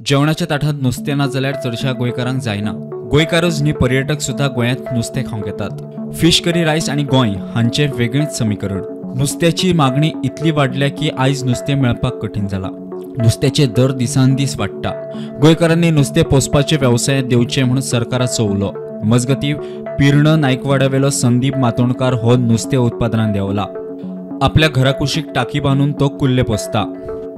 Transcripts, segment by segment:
जेवणाच्या ताटांत नुस्तें ना जाल्यार चडशा गोंयकारांक जायना. गोंयकारच न्ही, पर्यटक सुद्दां गोंयांत नुस्तें खावंक येतात. फिश करी रायस आनी गोंय हांचें वेगळेंच समीकरण. नुस्त्याची मागणी इतली वाडल्या की आयज नुस्तें मेळपाक कठीण जाला. नुस्त्याचे दर दिसान दीस वाडटा. गोंयकारांनी नुस्तें पोसपाचे वेवसायांत देवचें म्हणून सरकाराचो उलो. मजगती पिर्ण नायकवाड्यावेलो संदीप मातोंडकार हो नुस्तें उत्पादनान देंवला. आपल्या घराकुशीक टाकी बांदून तो कुल्ले पोसता.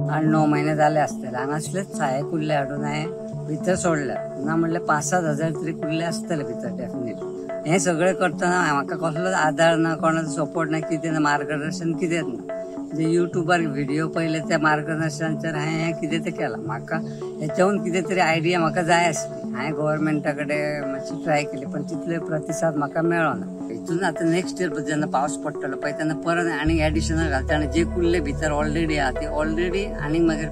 8-9 महिने जाले आसतले हांगासलेच साये कुल्ले हाडून हांवें भितर सोडले. ना म्हणल्यार 5-7 हजार तरी कुल्ले आसतले भितर डेफिनेटली. हें सगळें करतना म्हाका कसलोच आदार ना, कोणाचो सपोर्ट ना, कितें ना, मार्गदर्शन कितेंच ना. जे युट्यूबार व्हिडिओ पळयले त्या मार्गदर्शनाचेर हांवें हें कितें तें केलां. म्हाका हेच्याहून कितें तरी आयडिया म्हाका जाय आसली. हांवें गव्हर्मेंटा कडेन मातशी ट्राय केली, पण तितले प्रतिसाद म्हाका मेळ्ळो ना. हितून आतां नेक्स्ट इयर जेन्ना पावस पडटलो पळय तेन्ना परत आनी एडिशनल घालता आनी जे कुल्ले भितर ऑलरेडी आहा ते ऑलरेडी आनी मागीर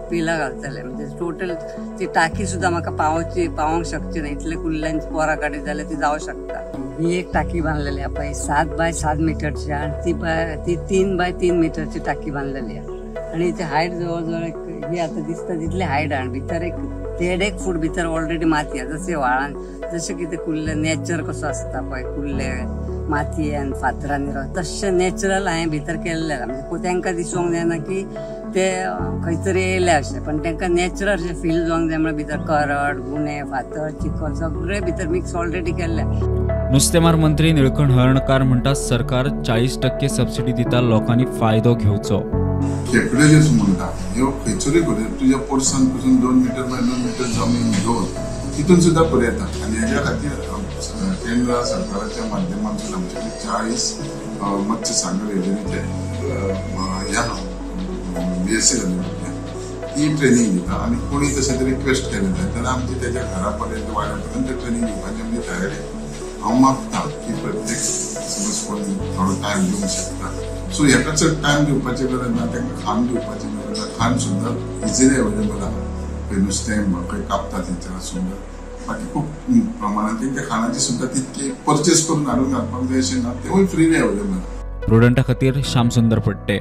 पिलां घालतले. म्हणजे टोटल ती टाकी सुद्दां म्हाका पावोंक शकची ना. इतले कुल्ल्यांची पोरां काडीत जाल्यार ती जावं शकता. ही एक टाकी बांदलेली आहा पळय, 7 बाय 7 मिटरची, आनी ती 3 बाय 3 मिटरची टाकी बांदलेली आहा. आनी ती हायट जवळ जवळ एक ही आतां दिसता तितली हायट आहा. आनी भितर एक 1.5 फूट भितर ऑलरेडी माती आहा. जशें व्हाळान जशें कितें कुल्ले नेचर कसो आसता पळय, कुल्ले माती आनी फातरांनी रावता तशें नॅचरल हांवें भितर केल्लें आहा. म्हणजे तांकां दिसूंक जायना की ते खंय तरी येयले अशें, पण तांकां नॅचरल अशें फील जावंक जाय म्हळ्यार भितर करड, गुणे, फातर, चिखल सगळें भितर मिक्स ऑलरेडी केल्लें. नुस्तेमार मंत्री निळकंठ हळर्णकार म्हणटा सरकार 40% सबसिडी दिता, लोकांनी फायदो घेवचो. खेकडे जे म्हणटा ह्यो खंयसरूय करूं, तुज्या पोरसान पसून 2 मीटर बाय 2 मीटर जमीन घेवन तितून सुद्दां करूं येता. आनी हेज्या खातीर केंद्र सरकाराच्या माध्यमांतून आमचे कडेन 40 मत्स्य सागर योजनेचे ह्या BSc ती ट्रेनिंग दिता. आनी कोणी तशें रिक्वेस्ट केलें जाय जाल्यार आमची तेज्या घरा पर्यंत वाड्या पर्यंत ट्रेनिंग दिवपाची आमची तयारी. हांव मागता की प्रत्येक समज कोण थोडो टायम दिवंक शकता, सो हेका चड टायम दिवपाची गरज ना, तांकां खाण दिवपाची गरज ना. खाण सुद्दां इजिली अवेलेबल आहा, खंय नुस्तें खंय कापता थंयसर आसूं, बाकी खूब प्रमाणांत तेंच्या खाणाची सुद्दां तितकी परचेस करून हाडून घालपाक जाय अशें ना, तेवूय फ्रीली अवेलेबल. प्रुडंटा खातीर श्यामसुंदर फडते.